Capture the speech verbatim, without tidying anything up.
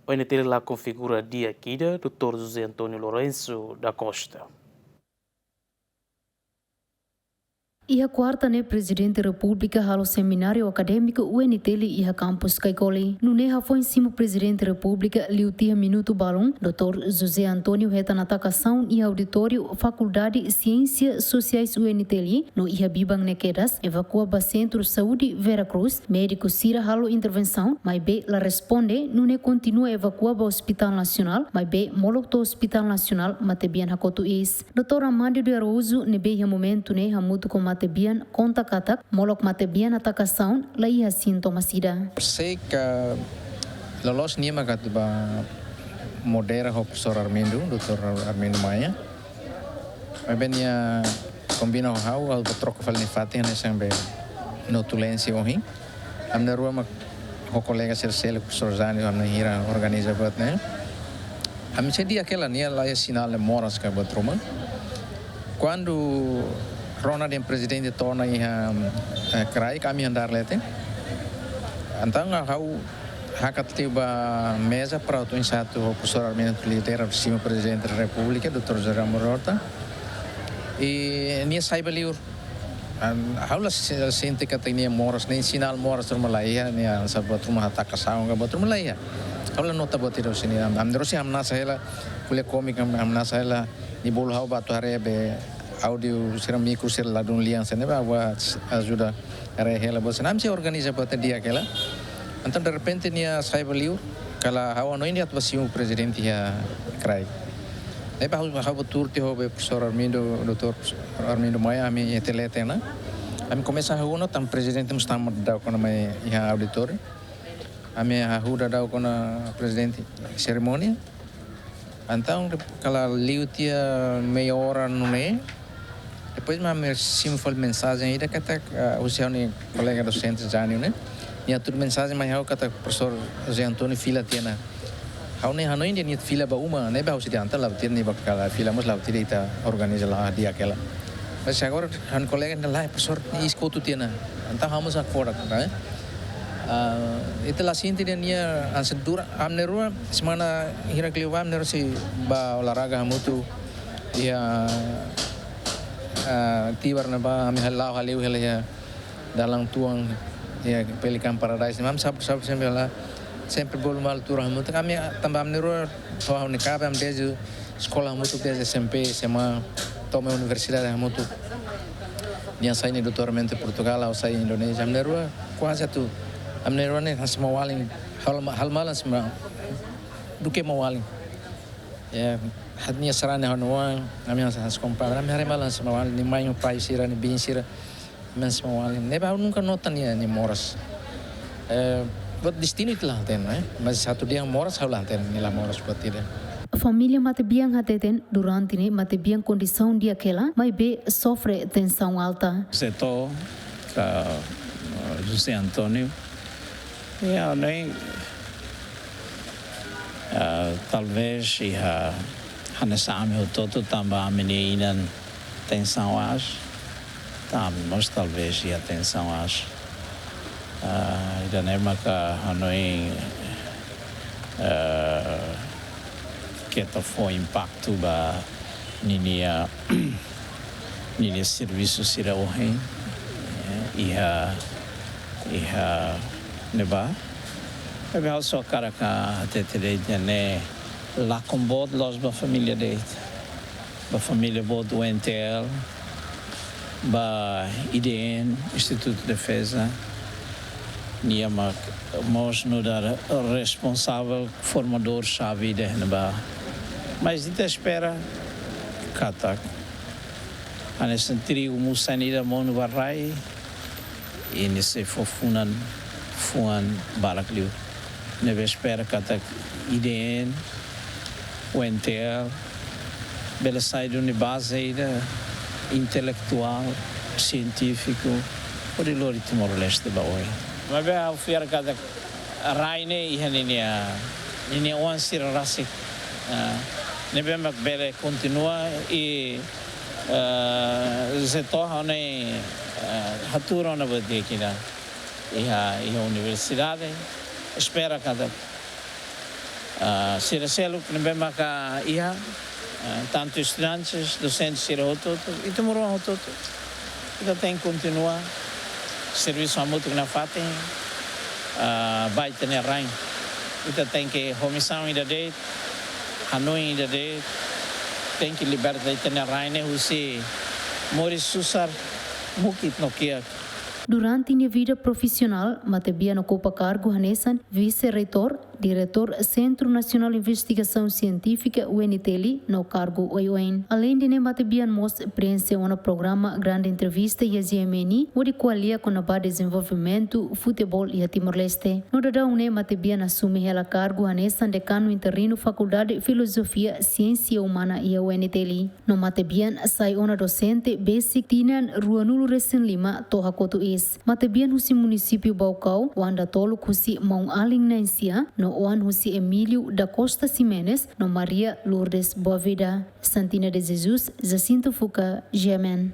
U N T L lakon figura di'ak ida, doutór José António Lourenço da Costa. Iha kuarta ne'e Prezidente Repúblika halo semináriu akadémiku U N T L iha kampus Caicoli. Nune'e hafoin simu Prezidente Repúblika liu tiha minutu balun, doutór José António hetan atakasaun iha auditóriu Fakuldade Siénsias Sosiais U N T L, no iha biban ne'e kedas evakua ba Sentru Saúde Vera Cruz. Médiku sira halo intervensaun, maibé la responde, nune'e kontinua evakua ba Hospital Nasionál, maibé molok to'o Hospital Nasionál matebian hakotu iis. Doutór Armando de Araújo ne'ebé iha momentu ne'e hamutuk ho matebian konta katak, molok matebian atakasaun la iha sintomas ida. Sei ka loloos nia mak atu ba modera ho Profesór Armindo, doutór Armindo Maia. Maibé nia kombina ho ha'u, ha'u ba troka fali nia fatin, hanesan be notulénsia ohin. Ami na'in-rua mak ho kolega sira seluk, Profesór Jânio, ami na'in-hira organiza buat ne'e. Ami sei di'ak hela, nia la iha sinál ne'e moras ka buat ruma. Kuandu rona dehan prezidente to'o ona iha, eh, kraik, ami andar leten. Entaun ha'u hakat liu ba meza para atu oinsá atu ho Profesór Armindo atu lidera simu Prezidente da Repúblika, doutór José Ramos Horta. I nia sai ba liur. An, ha'u la se-, sente katak nia moras, nein sinál moras ruma la iha, nia hanesan buat ruma hatakasaun ka buat ruma la iha. Ha'u la nota buat ida husi nia. Ami na'in-rua sei hamnasa hela, ko'alia kómiku ham-, hamnasa hela, nia bolu ha'u ba atu haree be áudiu sira, mikru sira ladún lian sira ne'e ba, ba ajuda haree hela buat sira. Ami sei organiza buat di'ak hela. Entaun derrepente nia sai ba liur, kala ha'u hanoin nia atu ba simu prezidente iha kraik. Ne'ebé ha'u, ha'u ba tuur tiha ho be Profesór Armindo, doutór Armindo Maia, ami iha leten ona. Ami komesa hahú ona, tanba prezidente mós tama daudauk ona mai iha auditóriu. Ami hahú daudauk ona prezidente serimónia. Entaun, kala liu tiha meia hora nune'e. Depois mak ami simu fali mensajen ida katak, ah, husi ha'u-nia kolega dosente Jânio ne'e. Nia tuur mensajen mai ha'u katak Profesór José António fila tiha ona. Ha'u ne'e hanoin dehan nia fila ba uma, ne'ebé ha'u sei dehan entaun la'o tiha nia ba kala fila mós la'o tiha ita organiza la'o di'ak hela. Mas agora ha'u-nia kolega dehan lae, Profesór, nia iis kotu tiha ona. Entaun ha'u mós hakfodak, eh. Ah, ita la sente dehan nia hanesan dura, ami na'in-rua, semana hirak liubá ami na'in-rua sei ba olahraga hamutuk iha, ah, Tibar ne'ebá, ami hala'o hale'u hela iha dalan tuan, iha Pelican Paradise. Ami sábadu, sábadu sempre la, sempre bolu malu tuur hamutuk. Ami, tanba ami na'in-rua, to'o ha'u-nia kaben, ami dezde eskola hamutuk, dezde S M P, S M A, to'o mai universidade hamutuk. Nia sai nia doutoramentu Portugál, ha'u sai Indonézia. Ami na'in-rua kuaze atu, ami na'in-rua ne'e hanesan maun-alin, hal-, halo malu hanesan maun, duké maun-alin. Ya, ha'u-nia sarani ha'u-nia oan, ami hanesan, hanesan kompadre, ami haree malu hanesan maun-alin, nia mãe, nia pai sira, nia biin sira, ami hanesan maun-alin. Ne'ebé ha'u nunka nota nia, nia moras. Eh, buat destinu ita la hatene, eh? Mas atu dehan moras, ha'u la hatene, nia la moras buat ida. Família matebian hateten, durante ne'e matebian kondisaun di'ak hela, maibé sofre tensaun alta. Setor, ka, eh, José António, ya, ne'e, ah, talvés iha, hanesan ami hotu-hotu tanba ami-nia inan tensaun aas, tanba ami mós talvés iha tensaun aas. Ah, ida-ne'e maka hanoin, ah, keta fó impaktu ba ninia, ninia servisu sira ohin, eh, iha, iha ne'ebá. Ne'ebé ha'u só hakarak hatete de'it ne'e lakon boot loos ba família de'it. Ba família boot U N T L, ba I D N, Instituto de Defesa. Nia mak mós nu'udar responsavel, formadór xave ida ne'ebá. Mas ita espera katak hanesan trigu musan ida monu ba rai, i nia sei fó funan, fuan barak liu. Ne'ebé espera katak I D N, U N T L, bele sai duni baze ida intelektuál, sientífiku, hodi lori Timor-Leste ba oin. Maibé ha'u fiar katak rai ne'e iha ninia, ninia oan sira rasik. Ah, ne'ebé mak bele kontinua i, eh, setor ha'u-nia, eh, hatuur ona buat di'ak ida iha, iha universidade. Espera katak Ah, sira seluk ne'ebé maka iha, ah, tantu estudantes, dosente sira hotu-hotu, ita muru hotu-hotu. Ita tenke kontinua servisu hamutuk nafatin, ah, ba ita-nia rain. Ita tenke ho misaun ida de'it, hanoin ida de'it, tenke liberta ita-nia rain ne'e husi moris susar, mukit no kiak. Durante nia vida profisionál, Matebian okupa kargu hanesan vise-reitór, diretór Sentru Nasionál Investigasaun Sientífika, U N T L, no kargu oioin. Aleinde ne'e, Matebian mós preenxe ona programa Grande Entrevista iha G M N, hodi ko'alia kona-ba dezenvolvimentu futeból iha Timor-Leste. No daudaun ne'e, Matebian asume hela kargu hanesan dekanu interinu Fakuldade Filozofia Siénsia Umana iha U N T L. No Matebian sai ona dosente besik tinan ruanulu-resin-lima to'o hakotu iis. Matebian husi munisípiu Baucau, oan datoluk husi maun-alin na'in-sia, no oan husi Emílio da Costa Ximenes no Maria Lourdes Boavida. Santina de Jesus, Jacinto Fuca, G M N.